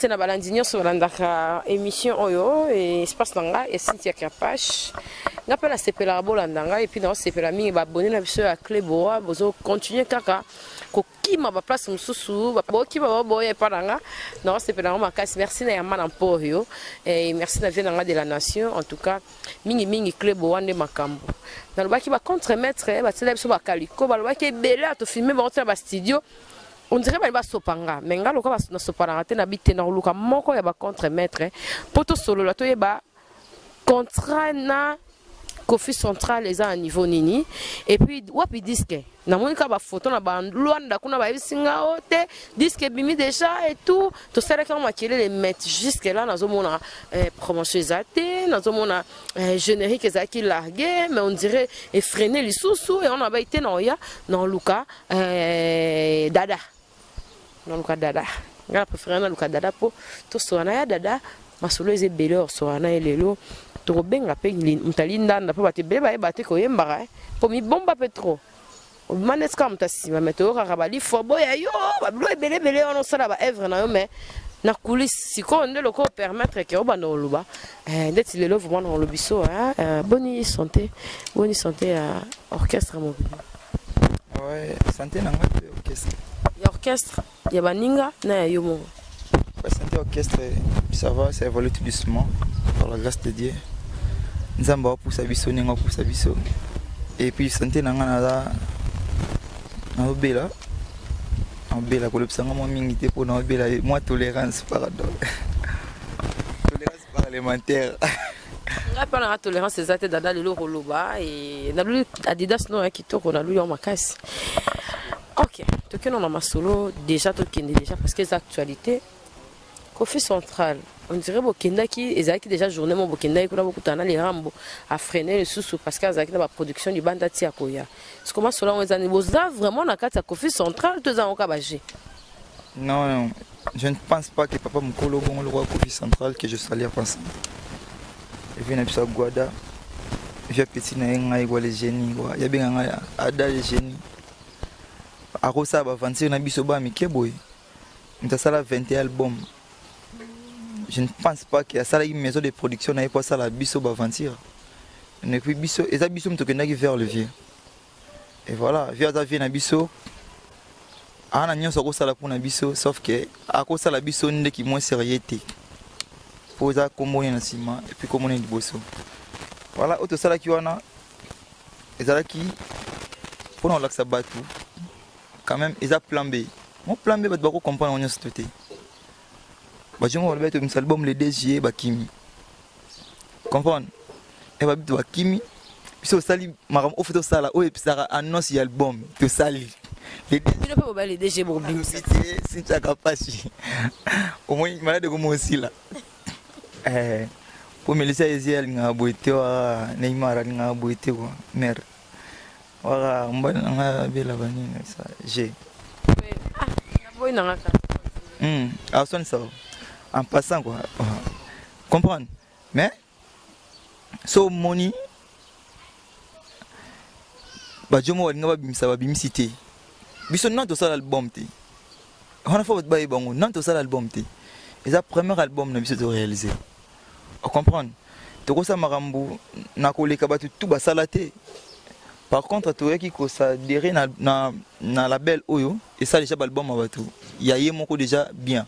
Na balandi nyonso balandaka émission oyo, espace na ngai ya Cynthia Kapash, nga mpe nasepelaka bolanda ngai, et puis naosepela mingi baabonnés na biso ya Clé Boa. Bozocontinue kaka kokima baplace mosusu, bokima baboya epa na nga, naosepela yango makasi. Merci na yamba na mpoyo, merci na vie na nga de la nation. En tout cas, mingimingi Clé Boa nde makambo. Nalobaki bacontre maître batiela biso bakaliko, balobaki ebele, atofilme bango tina bastudio, on dirait bali basopa nga, mais nga lokola nasopanaka te, nabi te, nakoluka moko ya bacontre maître mpo tosolola, toyeba contrat na Kofi Central eza na niveau nini, et puis wapi disque. Namoni kaka bafoto na balwanda kuna, bayebisi nga o te disque ebimi déjà et tout. Tosalaki yango makelele, mais jusque là nazomona promotion eza te, nazomona générique ezalaki largué, mais on dirait efreine lisusu. Yango na bai te, na oya naoluka dada, naluka dada. Ngai na préféré naluka dada mpo tosola na ya dada. Masolo eza ebele, osola na ye lelo. Tokobenga mpe moto ali ndanda, mpo bato ebele bayeba te koyembaka, mpo mibomba mpe trop obima neti kaka moto asima. Me toyokaka balifo boya yo babilo ebele ebele wana, osala baœuvre na yo, mais na coulisse. Sikoyo nde loko permettre ke obanda koloba ndeti lelo. Vraiment na kolobi so, boni santé, boni santé ya orchestre mobile? Ouais, santé na ngai mpe orchestre. Ya orchestre, ya baninga na ya yo moko. Ouais, santé orchestre, ça va, ça évolue tout doucement par la grâce de Dieu. Nzambe apusa biso ndenge apusa biso. Et puis santé na ngai, naza naobela, naobela, kolobisa nga mwa mingi te mpo naobela. Mwa tolérance, pardon, tolérance parlementaire. Ngai mpe nanga tolérance eza te. Dada, lelo koloba naluli Adidas no ya kitoko, naluli yango makasi. Ok, tokende na masolo déjà, tokende déjà parce que eza actualité. Kofi Central, on dirait bokendaki, ezalaki déjà journée mo bokendaki kuna, bokutana na Lirambo, afreine lisusu parce que azalaki na baproduction libanda ti ya koya. Siko masolo yango eza nini? Boza vraiment na kati ya Kofi Central to eza yango ka baje? Non, non, je ne pense pas que papa mokolo bongo lokwa Kofi Central, que je salue en passant, evi na biso Agwada, via petit na ye ngai kwa le génie kwa yabenga ngai Ada le génie, akosala baventure na biso ba mike boye. Moto asala 21 album, je ne pense pas que asalaki maison de production na ye po asala biso baventure. Et puis biso eza biso moto okendaki vers le vieux, et voilà, vieux aza vieux na biso, aa na nyonso akosala mpona biso, sauf que akosala biso ndeki moins sérieux te, mpo eza kombo na nsima et puis kombo na liboso. Voilà, oyo tosalaki wana ezalaki mpona kolakisa bato quand même eza plan B. Mo plan B, bato bakocomprendre yango nyonso to te. Bajongo balobi tobimisa album le 2 juillet, bakimi comprendre e babi to bakimi. Biso osali makambo oyo fo tosala, oyo episaka annonce ya album tosali. Bino mpe bobali DG bobimisa. Sintiaka pasi, omoni malade ekoma osila po Melisa ezi alingaka boye te, waka Neymar alingaka boye te kua mare waka mobali na ngai abela banini sa g. Boyi nanga kaka. Aswanisa en passant quoi, comprendre. Mais so omoni bajomo balinga babimisa, babimisi te. Biso nani tosala album te wana, fo bato bayeba yango. Nani tosala album te, eza premier album na biso toréalise, ocomprendre. Tokosala makambo na koleka bato tu basala te. Par contre toyaki kosadere na label oyo esala déjà baalbum ya bato ya ye moko déjà bien,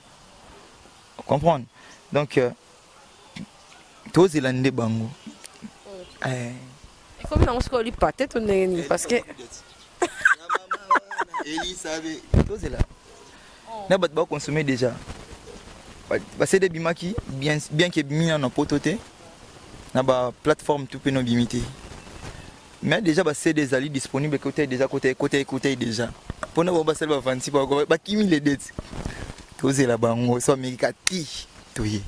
comprendre. Donc tozela nde bango. Ekomi nango sikoyo lipa te to ndenge nini? Parce que Elisabe, tozela na bato bakonsome déjà baCD ebimaki bien, bien ke ebimi nano na poto te, na baplateforme tu mpe no ebimi te, mais déjà baCD ezali disponible kote déjà, kote kote kote déjà, mpona bango basali bavanti bakimi le date. Tozela bango so amerika ti toye,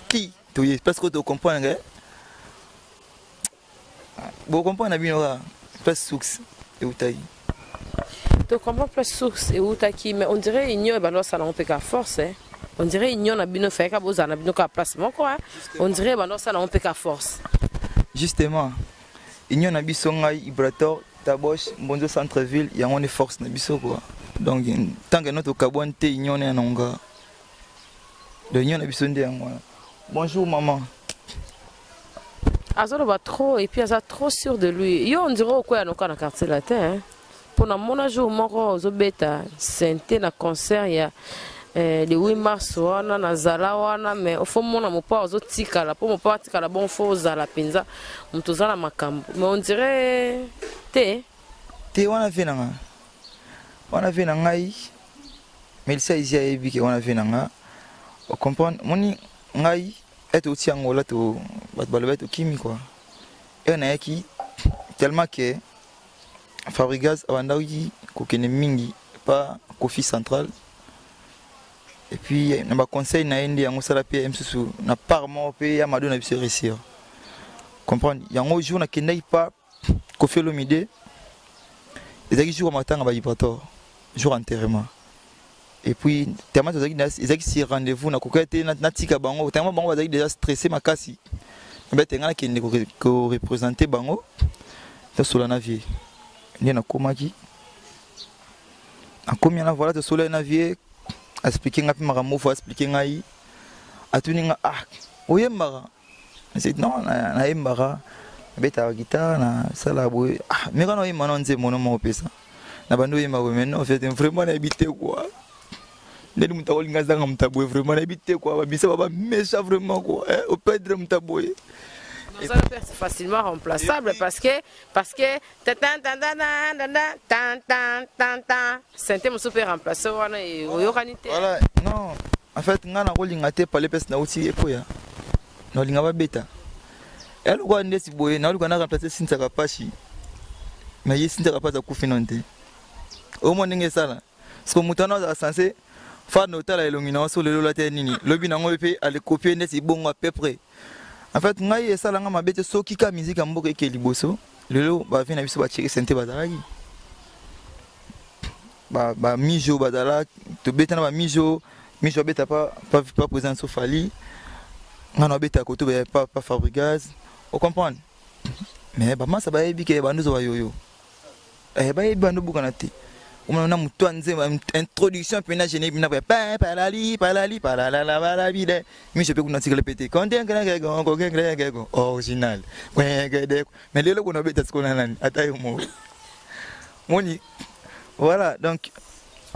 ti toye, parce que tocomprendre, bocomprendre na bino kaka place source eutaki. Tocomprend place source eutaki, mais on dirait union ebanda osala yango mpe ka force, eh. On dirait union na bino fayaka bozala na bino kaka place moko, eh. On dirait ebanda osala yango mpe ka force. Justement, union na biso, ngai, Ibrator, Taboche, Mbonzo centre ville, yango nde force na biso quoi. Donc tant que no tokabwani te, union ne ya nonga. Réunion na biso nde yango wana. Bonjour maman. Azoloba trop et puis aza trop sûr de lui. Yo on dirait okwea noka na quartier latin, hein? Mpo namona jour moko ozobeta sente na concert ya le 8 mars wana nazala wana, mais ofo mona mopa ozotikala mpo mopa atikala bon, fo ozala mpenza moto oza na makambo, mais on dirait te. Te, wana vie na nga, wana vie na ngai Melissa Izi ayebi ke wana vie na nga, ocomprendre. Moni ngai ete outi Angola, to bato balobi ete okimi quoi. Ere nayaki, tellement ke Fabrigas abandaki kokende mingi pa Kofi Central et puis na baconseil na ye nde yango osala mpe ye mosusu na part moko mpe ya mado na biso réussir, comprendre. Yango jour nakendaki pa Kofi Olomide, ezalaki jour ya matanga bavibrator, jour enterrement. Et puis tellement tozalaki, ezalaki sur rendez-vous, nakokaki te natika bango, tellement bango bazalaki déjà stressé makasi. Nabete ngai nakende koreprésente bango, tosola na vie nde nakomaki, nakomi wana, voilà, tosola na vie, explique ngai mpe makambo fo explique ngai. Atuni nga: "Ah, oyembaka?" "Non, nayembaka, nabetaka guitare, nasala boye." "Ah, mais kana oyemba na nzembo no moko opesa na bandi oyemba boye." "Mais non, en fait, vraiment nayebi te quoi, ndeni moto akolinga azanga moto aboye, vraiment nayebi te quoi, babisa babamécha vraiment quoi, operdre moto aboye." Ça peut être facilement remplaçable parce que tan tan tan tan tan tan tan tan tan synthé mosusu mpe remplacer wana, oyokani te. Voilà, non, en fait ngai nakolinga te pale mpesi nauti ekoya, nakolinga babeta eloko ndeti boye, naoluka na remplace Sintiaka Pashi, mais ye Sintiaka Pasi akufi nano te. Omwa ndenge esala parce que moto wana azala censé fana otala elongi na so lelo olata nini, lobi nango mpe alekopie ndeti bongo à peu près. En fait ngai esalanga mabe te soki ka musique ya mboka eke liboso. Lelo bavie na biso batieki sente, bazalaki bamijo, bazala tobeta na bamijo, mijo abeta pa président so Fali, ngai na abeta koto pa Fabrigaz, ocomprendre. Mais bamasa bayebi ke bandozo bayoyo, bayebi bando bukana te. Omona na moto ya nzembo introduction mpena gene bina pa palali palali palalala balabide, miso mpe kuna tikala pe te original. Mais lelo kuna obeta sikoyo na nani? Ata yo moko moni, voilà, donc.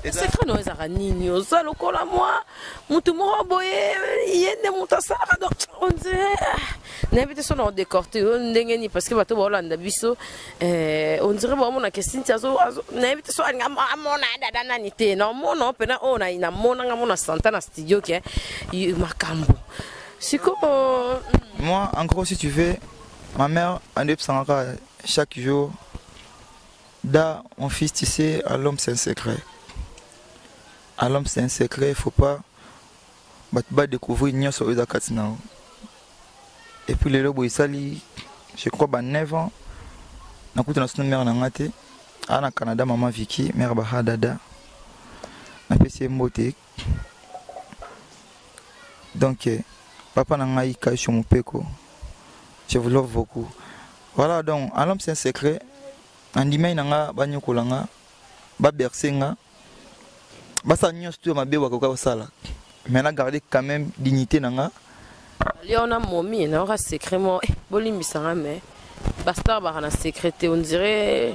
Secret no ezalaka nini? Oza lokola mwa motu moko boye, ye nde moto asalaka, donc on dirait nayebi te so na odécorte yo ndenge nini, parce que bato baolanda biso, on dirait baomonaka Esinti, nayebi te so alinga amona dada nani te. Naomona mpena oyo namonanga mona santa na studio ke makambo sikoyo. Moi, en gros, si tu veux, ma mère andebisangaka chaque jour: "Da, mon fils, tu sais, à l'homme c'est un secret. À l'homme c'est un secret, il faut pas bato badécouvrir nyonso oyo eza kati na yo." Et puis lelo boye esali, je crois, ba 9 ans nakuta na sino mare na nga te, aa na Canada, mama Viki, mare baha dada, napesi ye mbote. Donc papa na ngai Kaisho Mopeko, je vous love beaucoup. Voilà, donc à l'homme c'est un secret. Nandimai na nga banyokola nga, baberse nga, basala nyonso to ya mabe bakoka kosala, mais na garder quand même dignité na nga. Lio na momi nayoka secret mo, bolimbisanga, mais bastar baka na secret te. On dirait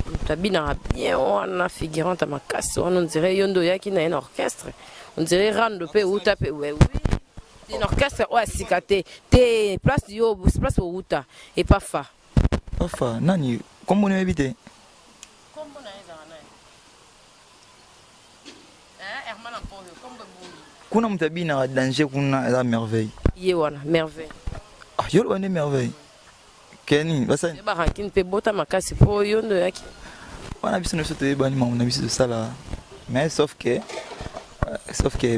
moto abinaka bien wana, figurante ya makasi wana, on dirait yo nde oyaki na ye na orchestre. On dirait rando mpe euta mpe oui, na orchestre oyo ya sika te te, place yo, place outa epa fa. Afa nani? Kombo oyebi te? Kombo na ye ezalaka nani? Herman Ampoyo, kombo ebongi. Kuna moto abinaka danger kuna eza Merveille. Ye wana Merveille. Ah, yo loba nde Merveille keni basani. Barankine mpe bota makasi mpo yo nde oyaki. Wana biso na biso toyebani, makambo na biso tosala, mais sauf que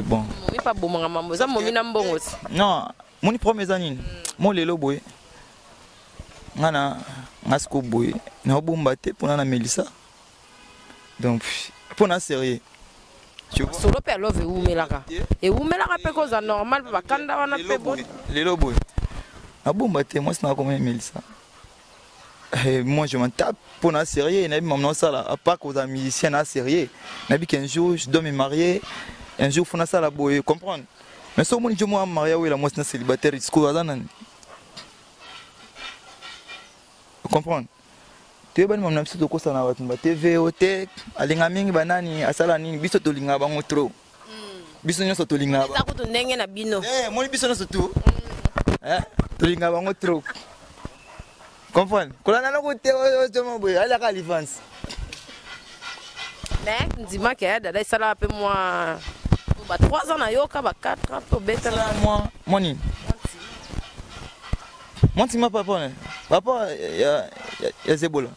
bon. Momi mpe abomaka mambo, eza momi na mbongo ti. Non, moni problème eza nini? Mo lelo boye nga na nga sikoyo boye naobomba te mpona namelisa, donc mpona sérieux. Solo mpe alove ewumelaka, ewumelaka mpe koza normal mpe bakanda wana mpe. Lelo boye nabomba te, mwasi nanga koma emelisa. Moi je m'en tape mpona sérieux, nayebi mama naosala, à part kozala musicien na sérieux, nayebi qu'un jour je dois me marier. Un jour faut nasala boye, comprendre. Mais soki omoni jo mwa maria wela mwasi na célibataire sikoyo aza nani? Comprendre? Toyebani mamu na biso, tokosana na bato ba tvo te, alinga mingi banani, asala nini, biso tolingaka bango trop. Biso nyonso tolingaka eza kutu ndenge na bino. Eh, moni biso nyonso tu tolingaka bango trop, comprendre? Kolanda noko te, oyo boye alaka alivance. Mais ndimaki ya Dada esalaka mpe mwa ba 3 ans, nayoka ba 4 ans mpe obetala. Mwa nini? Mwa ntima, papa ne papa ya Zebola.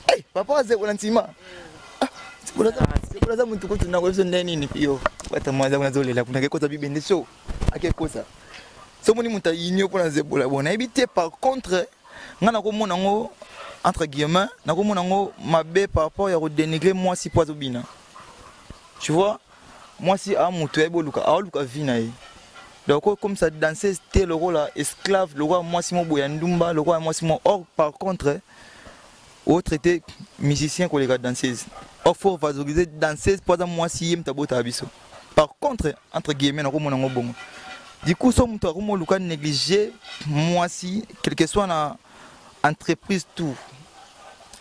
Eh, papa ya Zebola ntima. Ah, Zebola aza motu kutu nako biso nde nini yo bata mwa aza kuna azolela kuna akekosa bibende so akekosa so omoni moto ayini yo mpona Zebola. Bon, nayebi te. Par contre nga nakomona yango, entre guillemets, nakomona yango mabe par rapport ya kodénigrer mwasi mpo azobina. Tu vois, mwasi a motu ayebi oluka, aoluka vie na ye. Donc comme ça, danseuse te lokola esclave, lokola mwasi mo boye ya ndumba, lokola mwasi mo. Or par contre otraité musicien koleka danseuse. Or faut valoriser danseuse mpo aza mwasi, ye moto abotaka biso. Par contre, entre guillemets, nakomona yango bongo. Du coup so moto akomi oluka négliger mwasi, quelque soit na entreprise, tout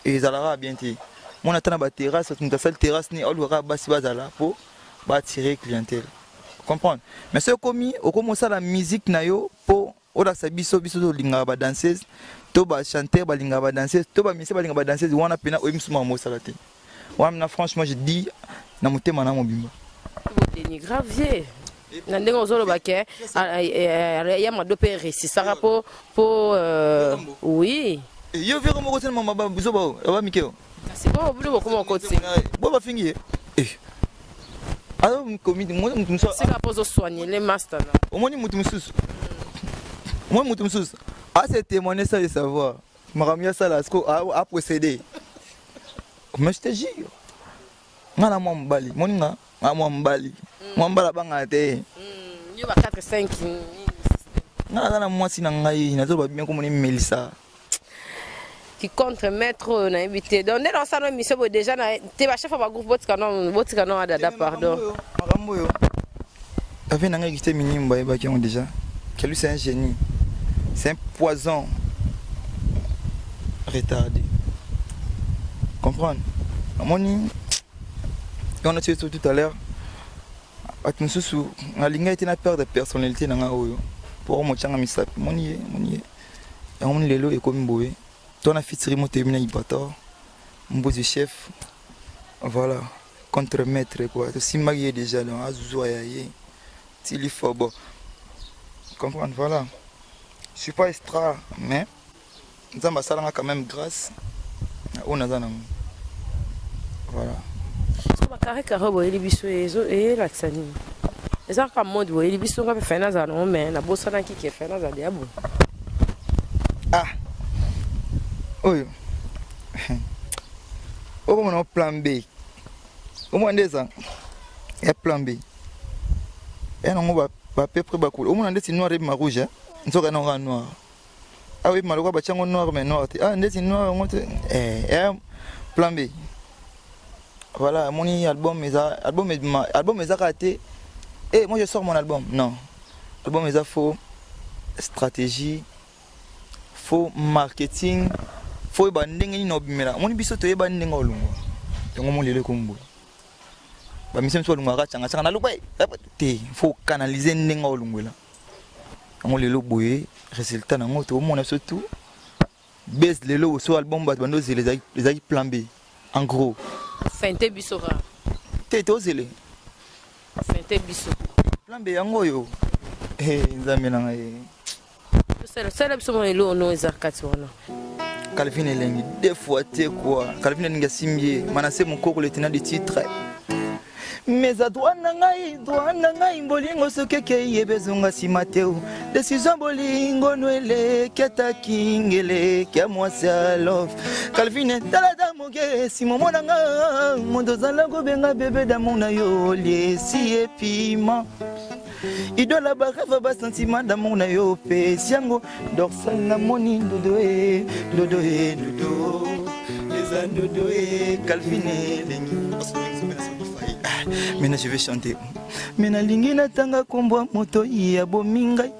ezalaka bien te. Mona ata na baterrasse, moto asali terrasse ni alukaka basi bazala mpo baattirer clientèle, comprendre? Mais soki okomi, okomi osala musique na yo mpo olakisa biso, biso tolingaka badanseuse, to bachanteur balingaka badanseuse, to bamusicien balingaka badanseuse, wana mpena oyebi mosusu makambo osala te. Wana na franchement, je dis na motema na mobimba. Bodénigra vie na ndenge ozoloba ke ya Mado mpe réussisaka po oui. Yo vero moko tena mama biso ba mike o. Kasi bo bino bokoma okoti. Bo bafingi ye. Eh, azo komi moni mutu mosusu. Sika mpo ozosoigne le master na. Omoni mutu mosusu, omoni mutu mosusu ase témoigner sans le savoir makambo ya sala siko aprocédé. Mais je te jure, nga na mwa mobali, moni nga nga mwa mobali, mwa mobali abangaka te. Yo ba 4 5. Nga naza na mwasi na ngai, nazoba bien komona emelisa. Ki contre maître oyo nayebi te. Donc nde naosala émission boye déjà na te, bachef ya bagroupe botika no, botika no Adada, pardon. Makambo oyo ave na ngai existe minimbo, ayebaki yango déjà que lui, c'est un génie, c'est un poison retardé, comprendre? Namoni yango nati tout à l'heure, bato mosusu nalingai te na perdre personnalité na ngai oyo po motyanga misapi. Moni ye, moni ye yango, moni lelo ekomi boye to na fitiri moto na Ibrator Mbuzi chef. Voilà, contre maître quoi, tosimbaki ye déjà, donc azwa ya ye tili fobo, comprendre? Voilà, je suis pas extra, mais Nzambe asalanga quand même grâce na oyo naza nango. Voilà. So bacarré carré boyeli biso eyelakisa nini? Eza kaka mode boyeli biso. Nga mpe fai nazala nango, mais nabosanaki ke fai nazala deya boye. Ah, oyo okomona plan B, omona nde eza ya plan B ya nango bape près bakula, omona ndeti noir ebima rouge, nzoka nango kaka noir. Awa ebima lokola batia yango noir, mais noir te. Ah, ndeti noir yango te. Eh, plan B, voilà. Amoni album eza album ebima, album eza kaka te. Eh, moi je sors mon album, non, album eza faux stratégie, faux marketing, fo oyeba ndenge nini obimela. Omoni biso toyeba ndenge olongwa yango mo lelo ekomi boye. Bamisi mosusu balongwaka cangacanga na lupa te, faut canaliser ndenge olongwela yango. Lelo boye résultat nango tokomona biso tout base. Lelo so album bato bando ozela ezalaki plan B en gros. Fente biso kaka. Te, tozele. Fente biso. Plan B yango oyo. Nzambe na ngai. Sala biso mona eloko no eza kati wana. Calvin Elengi deux fois te quoi. Calvin Elengi asimbi ye Manase Mokoko, le tenant du titre. Mais a droit na ngai, droit na ngai, bolingo soki ekei ebezonga nsima te. Décision bolingo no eleki ataki ngeleki ya mwasi ya love. Calvin, talata moke nsima omona nga moto ozala kobenga bébé d'amour na yo, liesi epima idola barêve, basentiment d'amour na yo opesi yango dorsal. Namoni ndodo e, ndodo e, ndodo eza ndodo e. Calvin Elengi. Maintenant je vais chanter. Mais nalingi natanga kombo ya moto ya bomi ngai.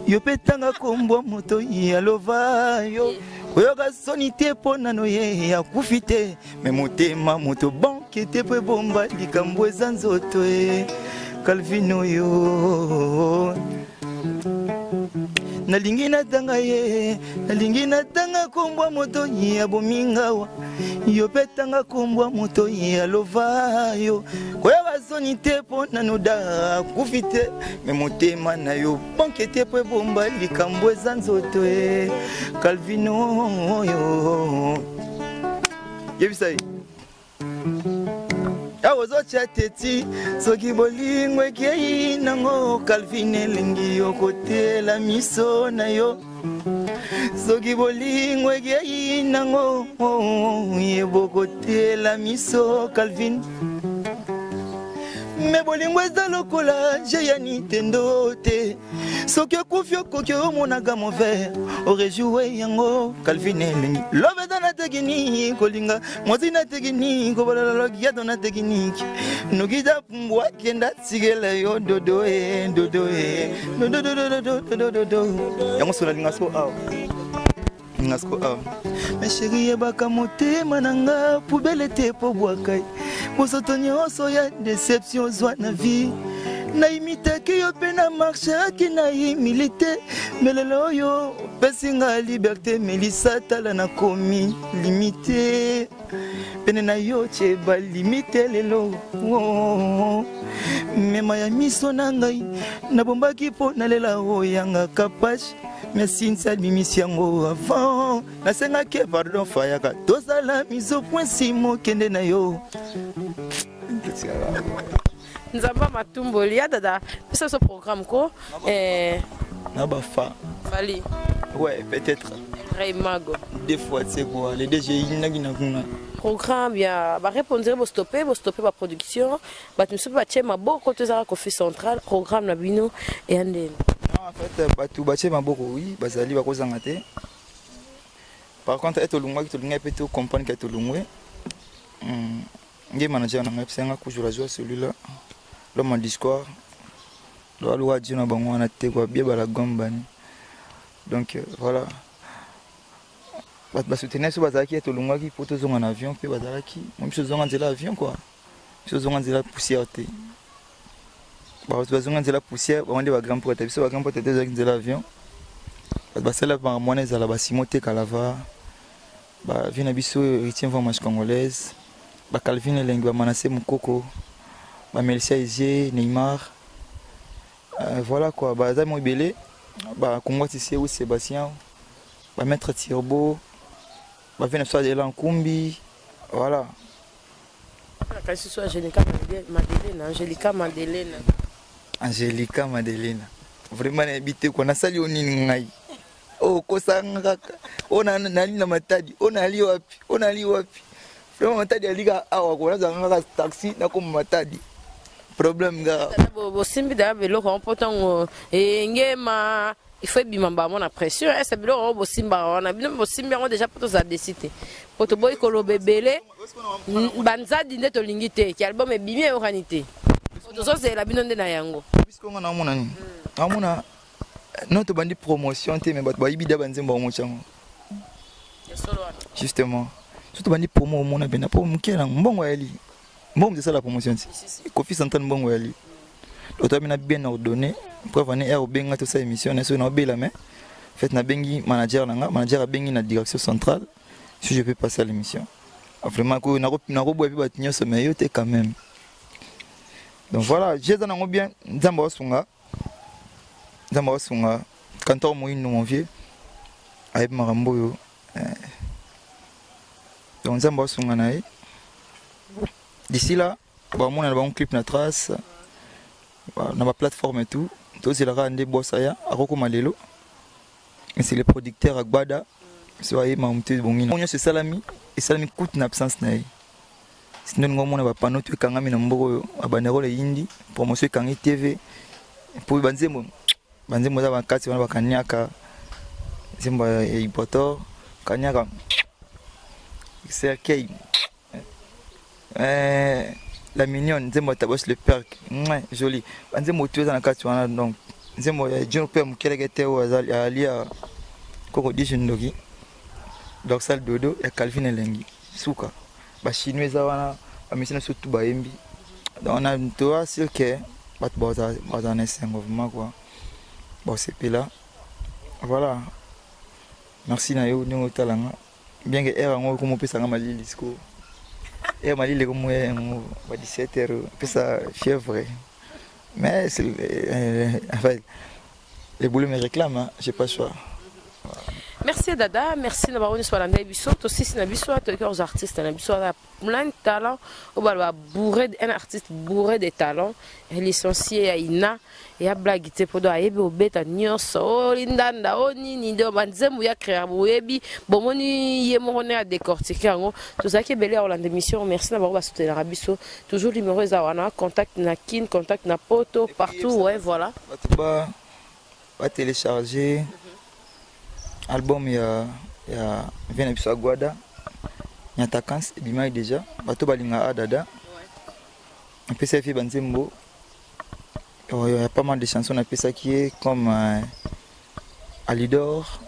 Yo mpe tanga kombo ya moto ya lova yo. Koyoka soni te mpo nano ye akufi te. Me motema moto banke te mpo ebomba likambo eza nzoto e. Calvin oyo. Nalingi natanga ye, nalingi natanga kombo ya moto ya bomi ngawa. Yo mpe tanga kombo ya moto ya lova yo. Koyoka soni te mpo nano da akufi te. Me motema na yo banke te mpo ebomba likambo eza nzoto e. Calvin oyo. Yebisa ye. Awa ozotya teti soki bolingo ekei nango Calvin elingi yo kotela miso na yo. Soki bolingo ekei nango ye bokotela miso Calvin. Me bolingo eza lokola jeu ya Nintendo te. Soki okufi okoki omonaka mauvais orejoue yango Calvin elingi. Love eza na technique kolinga mwasi na technique kobalala lokiato na technique. Nokita pumbwa kenda tikela yo dodo e dodo e dodo dodo dodo dodo dodo. Yango sola linga so awa. Linga so awa. Mais chérie yebaka motema na nga poubelle te po bwaka ye. Bosoto nyonso ya déception ozwa na vie. Na imitaki yo mpe na marchaki na humilité. Mais lelo oyo opesi nga liberté Melissa tala nakomi limité. Pene na yo tie ba limite lelo. Oh, mema ya miso na ngai nabombaki mpo nalela oyanga kapache. Mais Cynthia abimisi yango avant. Nasengaki pardon fayaka tozala miso point simo kende na yo. Nzamba matumboli ya dada pesa biso programme ko na ba fa Fally. Ouais, peut-être. Ray Mago. Deux fois c'est quoi les DG inaki na kuna. Programme ya ba répondre bo stopper, bo stopper ba production, ba miso ba tie maboko tozala Kofi Central programme na bino et andeni. Non, en fait batu ba tie maboko oui, bazali ba kozanga te. Par contre eto lungwa ki to lungwa pe to comprendre que to lungwe. Nge manager na ngai pesa nga kujula joie celui-là. L'homme en discord. Lo alwa Dieu na bango wana te quoi, bien bala gomba ni. Donc voilà. Bato ba soutenir so bazalaki ete olongwaki po tozonga na avion mpe bazalaki mo biso tozonga nzela avion quoi. Biso tozonga nzela poussière te. Bato bazonga nzela poussière bango nde ba grand prêtre, biso ba grand prêtre te tozalaki nzela avion. Bato basala makambo wana ezala ba Simon te Kalava, ba vie na biso héritier mva match congolaise, ba Calvin Elengi, ba Manassé Mukoko, ba Melissa Ezier, Neymar. Voilà quoi, baza mo ebele, ba Kongo Tissé ou Sébastien, ba Maître Tirbo, ba vie na biso Adela Nkumbi, voilà. Kasi so Angelica Madelena, Angelica Madelena. Angelica Madelena. Vraiment nayebi te quoi, nasali yo nini ngai? Oh, kosanga kaka. Oh, nali na Matadi, oh, nali wapi? Oh, nali wapi? Vraiment Matadi alika awa quoi, nazanga kaka taxi nakoma Matadi. Problème nga. Tata, bosimbi da biloko yango mpo ntango engema, il faut ebima mbala mona pression. Est-ce biloko yango bosimbaka wana? Bino bosimbi yango déjà mpo tozala déçu te. Mpo toboyi koloba ebele, banzadi nde tolingi te, ki album ebimi eyokani te. Mpo tozozela bino nde na yango. Biso nga naomona nini? Naomona non tobandi promotion te, mais bato bayibi da banzembo bango tyango. Justement. Surtout tobandi promo omona pena po moke na mbongo ya li. Mbongo c'est ça la promotion ti. Kofi Central mbongo ya li. Donc toi mina bien ordonné, preuve année air obenga tout ça émission na so na obela mais en fait na bengi manager na nga, manager abengi na direction centrale si je peux passer à l'émission. Vraiment ko na ko na ko boya pe bato nyonso mais yo te quand même. Donc voilà, j'ai nango bien Nzambe asunga. Nzambe asunga Kantor Moindo mon vieux. Ayebi makambo oyo. Donc Nzambe asunga na ye. D'ici là, bamona na bango clip na trace, na ba plateforme et tout. Tozelaka nde boss aya akokoma lelo. Mais c'est le producteur Agbada. So aye mamutu ebongi na. Nyonso esalami, esalami kutu na absence na ye. Sinon ngo mona ba panneau tout ekangami na mboko oyo, ba banderole eyindi, promotion ekangi TV. Po banzembo, banzembo za bakati wana bakaniaka. Nzembo ya Ibotor, kaniaka. Cercueil. La Mignonne, nzembo ya Tabos le Père, ouais, joli. Banzembo tu eza na kati wana donc nzembo ya John Père Mukeleke te oyo azali ali ya Koko Dije Ndoki. Dorsal Dodo ya Calvin Elengi. Suka. Ba chinois eza wana, ba musiciens na surtout bayembi. Donc on a toi sûr que bato bazala bazala na esengo vraiment quoi. Bosepela. Voilà. Merci na yo ndenge otala nga. Bien que heure yango ekoma opesa nga malili sikoyo. Heure malili ekomo ya yango ba 17 heures opesa fièvre. Mais c'est enfin le boulot me réclame, hein, j'ai pas choix. Merci Dada, merci na bango nyonso balanda biso, tosisi na biso, toyoki aux artistes na biso aza plein de talent, oyo baloba bourré, un artiste bourré de talent, licencié ya INA, ya blague te mpo do ayebi obeta nyonso, o lindanda, o nini, do banzembo ya créa boyebi, bomoni ye moko nde adécortique yango. Tozalaki ebele ya kolanda émission, merci na bango basoutenaka biso. Toujours numéro eza wana, contact na Kin, contact na Poto, partout, ouais, voilà. Bato ba ba télécharger album ya ya vie na biso Aguada Nyatakans ebimaki déjà, bato balinga Adada. Napesaki ye banzembo, il y a pas mal de chansons napesaki ye comme Alidor,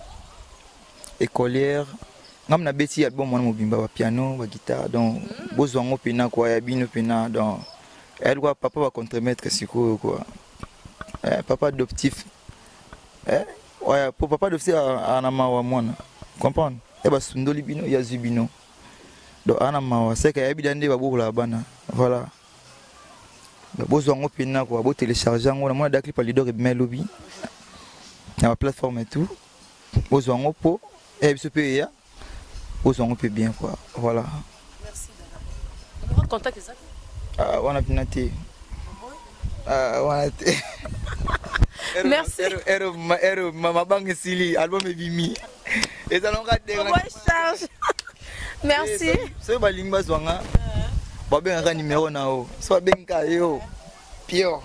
Écolière. Ngam nabeti album wana mobimba, ba piano, ba guitare, donc bozwa yango mpena quoi, ya bino mpena. Donc eyali kwa papa ba contremaître sikoyo quoi, eh, papa adoptif, eh, ouais, po papa adoptif ana mawa mwana, comprendre e basundoli bino, yazwi bino, donc ana mawa seke ayebi da nde babokolaka bana. Voilà, bozwa yango mpena quoi, botélécharge yango. Namona da clip Alidor ebima elobi na baplateforme et tout, bozwa yango mpo eya biso mpe eya, bozwa yango mpe bien quoi, voilà. Merci Dada. Contact eza? Ah, wana mpena te. Ah, wana te. Merci. Ero mabanga esili, album ebimi, ezalaka. Charge. Merci. Soki balingi bazwanga, babengaka numéro na yo, so babengaka yo pure.